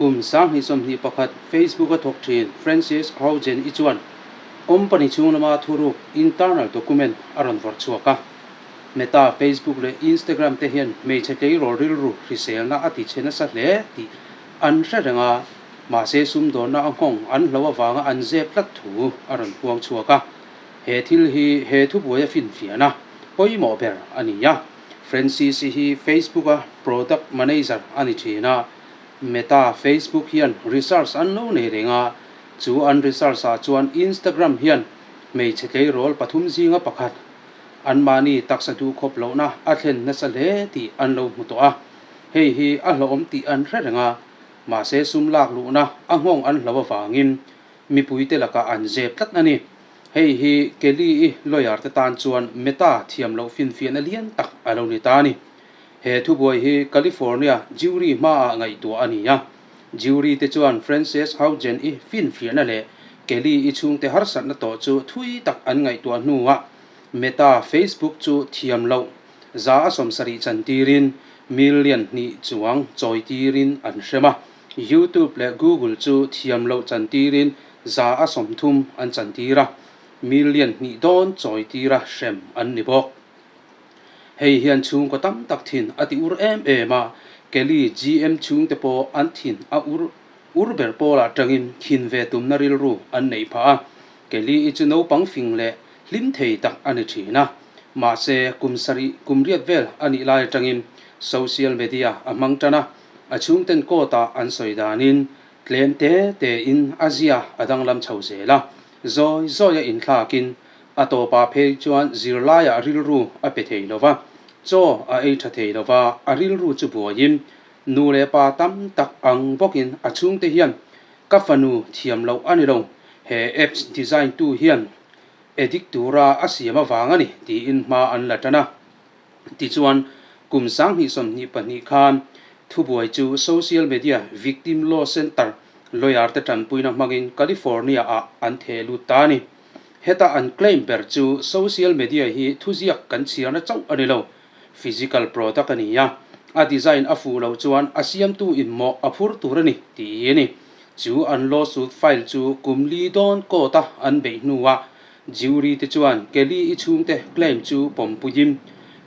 Kum 2021 Facebook-a thawk thin Frances Haugen-i chuan company chhung lama thuruk internal document a rawn vawrh chhuak a. Meta, Facebook leh Instagram te hian hmeichhe tleirawl rilru hriselna a ti chhe nasa hle tih an hre reng a, mahse sumdawnna a nghawng an hlo avanga an zep tlat thu a rawn puang chhuak a. He thil hi he thubuai a finfiahna pawimawh ber a ni a. Francis-i hi Facebook-a product manager a ni thin a, Meta, Facebook hian research an lo nei reng a, chu an research-ah chuan Instagram hian hmeichhe tleirawl pathum zinga pakhat anmahni taksa duh khawp lohna a thlen nasa hle tih an lo hmu tawh a. Hei hi a hlauhawm tih an hre reng a, mahse sum lak luhna a nghawng an hlo avangin mipuite lakah an zep tlat a ni. Hei hi Kelly-i lawyer te tan chuan Meta thiam loh finfiahna lian tak a lo ni ta a ni. He thubuai hi California jury hmaah ngaihtuah a ni a. Jury te chuan Frances Haugen-i finfiahna leh Kelly-i chhungte harsatna tawh chu thui tak an ngaihtuah hnuah Meta Facebook chu thiam loh 70% chantirin million hnih chuang chawitirin an hrem a. YouTube leh Google chu thiam loh chantirin 30% an chantir a, million hnih dawn chawitira hrem an ni bawk. Hei hian chhungkaw tam tak thin a ti ur em em a, Kelly GM chhungte pawh an thin a ur ur ber pawlah tangin thin ve tumna rilru an neih phah a, Kelly-i chu naupang fing leh hlim thei tak a ni thin a, mahse kum sarih kum riat vel a nih lai atangin social media a hmang tan a, A chhungten court-ah an sawi danin tlem te tein a zia a danglam chho zel a, zawi zawi a inthlakin a tawpah phei chuan zirlaiah rilru a pe thei lo va, chaw a ei tha thei lo va, a rilru chu buaiin nu leh pa tam tak ang bawkin a chhungte hian ka fanu thiam loh a ni lo, he apps design tu hian addict tura a siam avang a ni tiin hma an la tan a. Tichuan, kum 2022 khan thubuai chu social media Victim Law Center lawyer te tanpuina hmangin California-ah an theh lut ta a ni. Heta an claim ber chu social media hi thuziak kan chhiarna chauh a ni lo, physical product a ni a, a design a fuh loh chuan a siamtu in mawh a phur tur a ni tih hi a ni. Chu an lawsuit file chu kum li dawn court-a an beih hnuah Jury te chuan Kelly-i chhungte claim chu pawmpuiin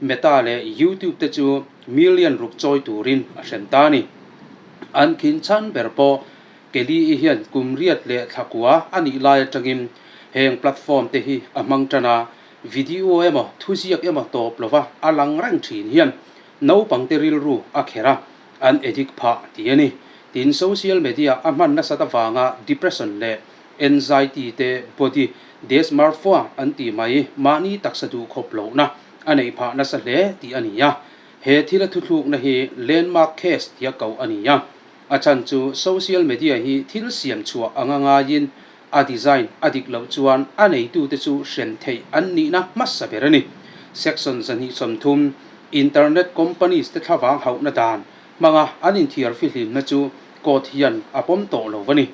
Meta leh YouTube te chu million ruk chawi turin a hrem ta a ni. An khin chhan ber pawh Kelly-i hian kum riat leh thla kua a nih lai atangin heng platform te hi a hmang tan a, video emaw thuziak emaw tawp lova a lang reng thin hian naupangte rilru a kher a, an addict phah tih a ni. Tin, social media a hman nasat avanga depression leh Anxiety te body dysmorphia an tih mai mahni taksa duh khawp lohna a neih phah nasa hle tih a ni a. He thila thuthlukna hi landmark case tia koh a ni a. A chhan chu social media hi thil siam chhuah anga ngaiin a design a dik loh chuan a neitute chu hren theih an nihna hmasa ber a ni. Section 230, Internet companies te thlavang hauhna dan hmanga an inthiar fihlimna chu court hian a pawm tawh lo a ni.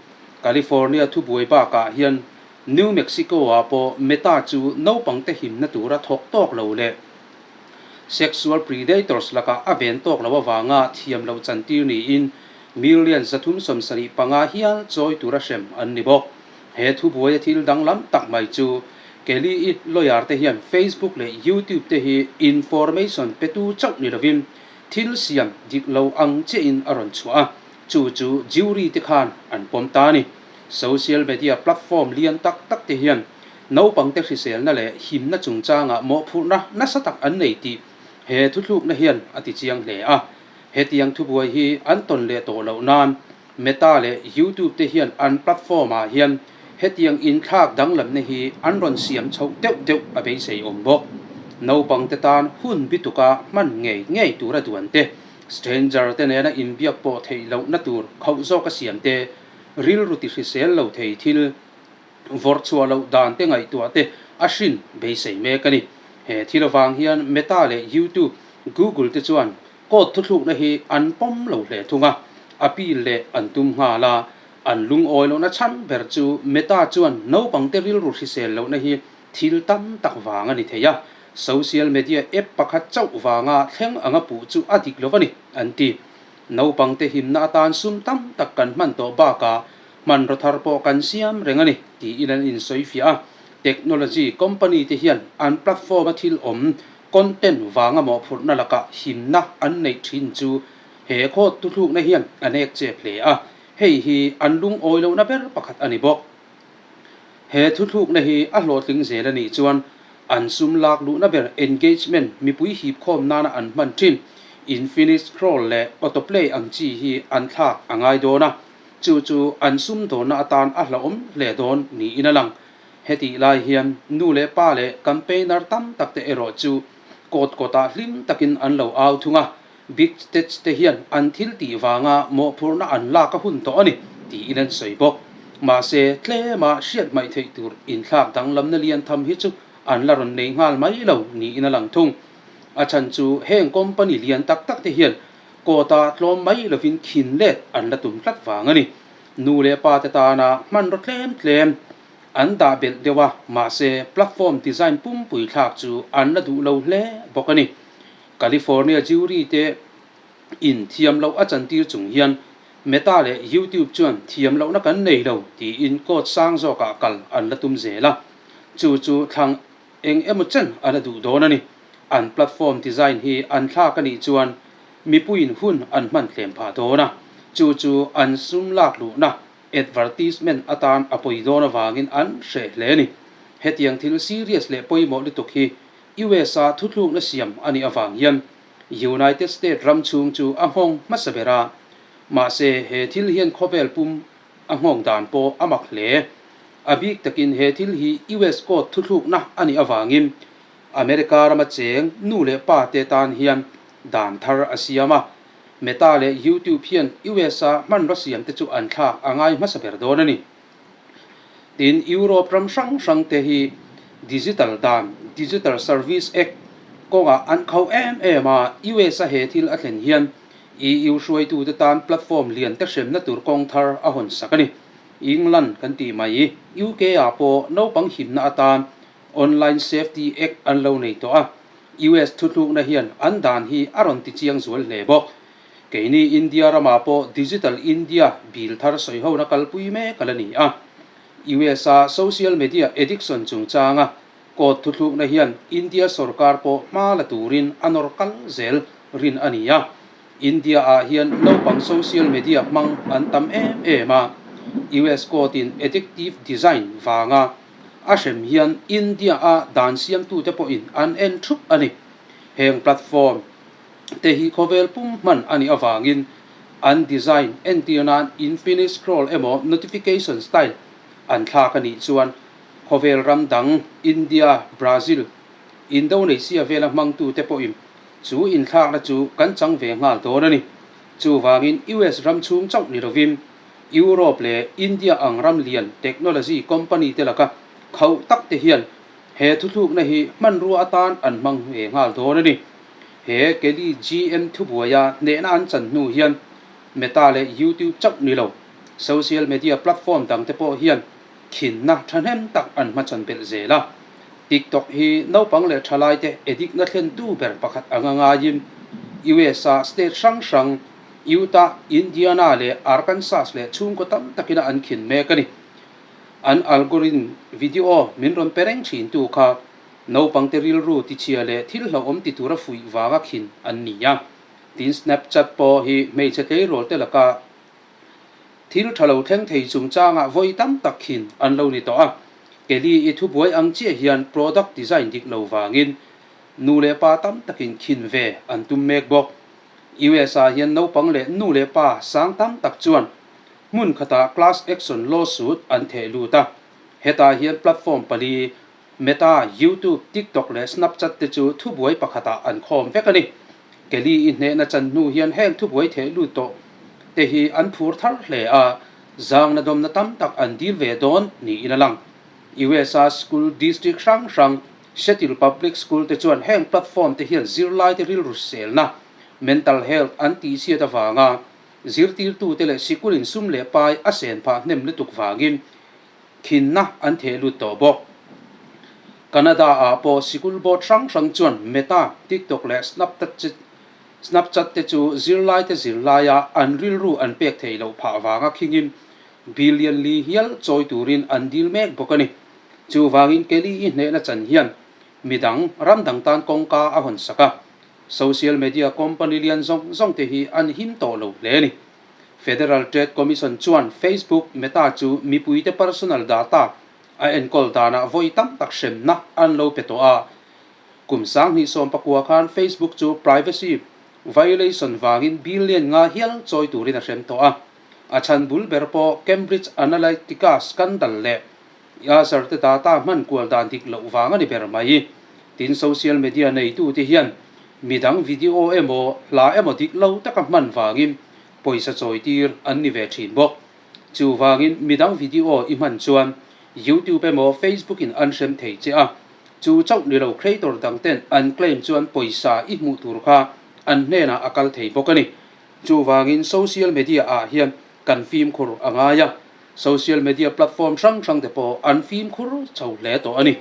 California thubuai bakah hian New Mexico-ah pawh Meta chu naupangte himna tura thawk tawk lo leh sexual predators lakah a ven tawk lo avanga thiam loh chantir niin million 375 hial chawi tura hrem an ni bawk. He thubuaia thil danglam tak mai chu Kelly-i lawyer te hian Facebook leh YouTube te hi information petu chauh ni lovin thil siam dik lo ang chiahin a rawn chhuah a. Chu chu jury te khan an pawm ta a ni. Social media platform lian tak tak te hian naupangte hriselna leh himna chungchangah mawhphurhna nasa tak an nei tih he thuthlukna hian a ti chiang hle a. Hetiang thubuai hi an tawn leh tawh loh nan Meta leh YouTube te hian an platform ah hian hetiang inthlak danglamna hi an rawn siam chhoh deuh deuh a beisei awm bawk. Naupangte tan hun bituka hman ngei ngei tura duan te Stranger te nena inbiak pawh theih lohna tur khauh zawk a siam te, rilru ti hrisel lo thei thil vawrh chhuah loh dan te ngaihtuah te a hrin beisei mek a ni. He thil avang hian Meta leh YouTube, Google te chuan court thuthlukna hi an pawm lo hle thung a, appeal leh an tum nghal a, an lungawi lohna chhan ber chu Meta chuan naupangte rilru hrisel lohna hi Thil tam tak vang a ni thei a, social media app pakhat chauh vanga thleng anga puh chu a dik lo a ni, an ti. Naupangte himna atan sum tam tak kan hman tawh bakah hmanraw thar pawh kan siam reng a ni, tiin an insawifiah a. Technology company te hian an platform-a thil awm, content, vanga mawhphurhna lakah himna an neih thin chu he court thuthlukna hian a nek chep hle a, hei hi an lungawi lohna ber pakhat a ni bawk. He thuthlukna hi a hlawhtling zel a nih chuan an sum lak luhna ber engagement mipui hip khawm nana an hman thin infinite scroll leh autoplay ang chi hi an thlak a ngai dawn a, chu chu an sum dawnna atan a hlauhawm hle dawn niin a lang. Hetih lai hian nu leh pa leh campaigner tam tak te erawh chu kawt kawtah hlim takin an lo au thung a, Big Tech te hian an thil tih vanga mawhphurhna an lak a hun tawh a ni, tiin an sawi bawk. Mahse, tlema hriat hmaih theih tur inthlak danglamna lian tham hi chu an la rawn nei nghal mai lo niin a lang thung. A chhan chu heng company lian tak tak te hian court-a tlawm mai lovin khin let an la tum tlat vang a ni. Nu leh pa te tana hmanraw tlem tlem an dah belh deuh a, mahse platform design pumpui thlak chu an la duh lo hle bawk a ni. California jury te in thiam loh a chantir chung hian Meta leh YouTube chuan thiam lohna kan nei lo tiin court sang zawkah kal an la tum zel a, chu chu thlang eng emaw chen a la duh dawn a ni. An platform design hi an thlak a nih chuan mipuiin hun an hman tlem phah dawn a, chu chu an sum lak luhna advertisement atan a pawi dawn avangin an hreh hle a ni. Hetiang thil serious leh pawimawh lutuk hi US-a thuthlukna siam a nih avang hian United States ram chhung chu a nghawng hmasa ber a, mahse he thil hian khawvel pum a nghawng dan pawh a mak hle. A bik takin he thil hi US court thuthlukna a nih avangin America rama cheng nu leh pa te tan hian dan thar a siam a, Meta leh YouTube hian US-a hmanraw siam te chu an thlak a ngai hmasa ber dawn a ni. Tin, Europe ram hrang hrang te hi Digital dan, Digital Service Act, kawngah an kho em em a, US a he thil a thlen hian EU hruaitute tan platform lian te hremna tur kawng thar a hawn sak a ni. England kan tih mai, UK ah pawh naupang himna atan Online Safety Act an lo nei tawh a, US thuthlukna hian an dan hi a rawn ti chiang zual hle bawk. Keini India ramah pawh Digital India bill thar sawihona kalpui mek a la ni a. US-a social media addiction chungchanga court thuthlukna hian India sorkar pawh hma la turin a nawr kal zel rin a ni a. India-ah hian naupang social media hmang an tam em em a. US court-in addictive design vanga a hrem hian India-a dan siamtute pawhin an en thup a ni. Heng platform te hi khawvel pum hman a nih avangin an design entir nan infinite scroll emaw notification style an thlak a nih chuan khawvel ram dang India, Brazil, Indonesia vela hmangtute pawhin chu inthlakna chu kan chang ve nghal dawn a ni. Chuvangin US ram chhung chauh ni lovin Europe leh India ang ram lian technology company te laka khauh tak te hian he thuthlukna hi hmanrua atan an hmang ve nghal dawn a ni. He Kelly GM thubuaia hnehna an chan hnu hian Meta leh YouTube chauh ni lo, social media platform dangte pawh hian khinna thahnem tak an hmachhawn belh zel a. TikTok hi naupang leh thalaite edikna thlentu ber pakhat anga ngaiin US-a state hrang hrang Utah, Indiana leh Arkansas leh chhungkaw tam takina an khin mek a ni. An algorithm video min rawn pe reng thintu kha Naupangte rilru tichhia leh thil hlauhawm ti tura fuih vanga khin an ni a. Tin, Snapchat pawh hi hmeichhe tleirawl te laka thil tha lo thleng thei chungchangah vawi tam tak khin an lo ni tawh a. Kelly-i thubuai ang chiah hian product design dik lo vangin nu leh pa tam takin khin ve an tum mek bawk. US-ah hian naupang leh nu leh pa sang tam tak chuan hmun khatah class action lawsuit an theh lut a. Hetah hian platform pali Meta, YouTube, TikTok leh Snapchat te chu thubuai pakhatah an khawm vek a ni. Kelly-i hnehna chan hnu hian heng thubuai theh lut tawh te hi an phur thar hle a, zangna dawmna tam tak an dil ve dawn niin a lang. US-a school district hrang hrang, Seattle Public School te chuan heng platform te hian zirlaite rilru selna, mental health, an tihchhiat avanga zirtirtute leh sikulin sum leh pai a sen phah hnem lutuk vangin Thinna an theh lut tawh bawk. Canada-ah pawh sikul board hrang hrang chuan Meta, TikTok leh Snapchat. Snapchat te chu zirlaite zirlaia an rilru an pek theih loh phah vanga khingin billion li hial chawi turin an dil mek bawk a ni. Chuvangin Kelly-i hnehna chan hian midang ram dang tan kawngka a hawn sak a, social media company lian zawng zawng te hi an him tawh lo hle a ni. Federal Trade Commission chuan Facebook Meta chu mipuite personal data a enkawl danah vawi tam tak hremna an lo pe tawh a. Kum 2019 khan Facebook chu privacy violation vangin billion nga hial chawi turin a hrem tawh a. A chhan bul ber pawh Cambridge Analytica scandal leh user te data hman kual dan dik loh vang a ni ber mai. Tin, social media neitute hian midang video emaw hla emaw dik lo taka hman vangin pawisa chawi tir an ni ve thin bawk. Chuvangin midang video i hman chuan YouTube emaw Facebook in an hrem thei che a, chu chauh ni lo creator dang ten an claim chuan pawisa i hmuh tur kha an hnenah a kal thei bawk a ni. Chuvangin social media ah hian kan fimkhur a ngai a, social media platform hrang hrang te pawh an fimkhur chho hle tawh a ni.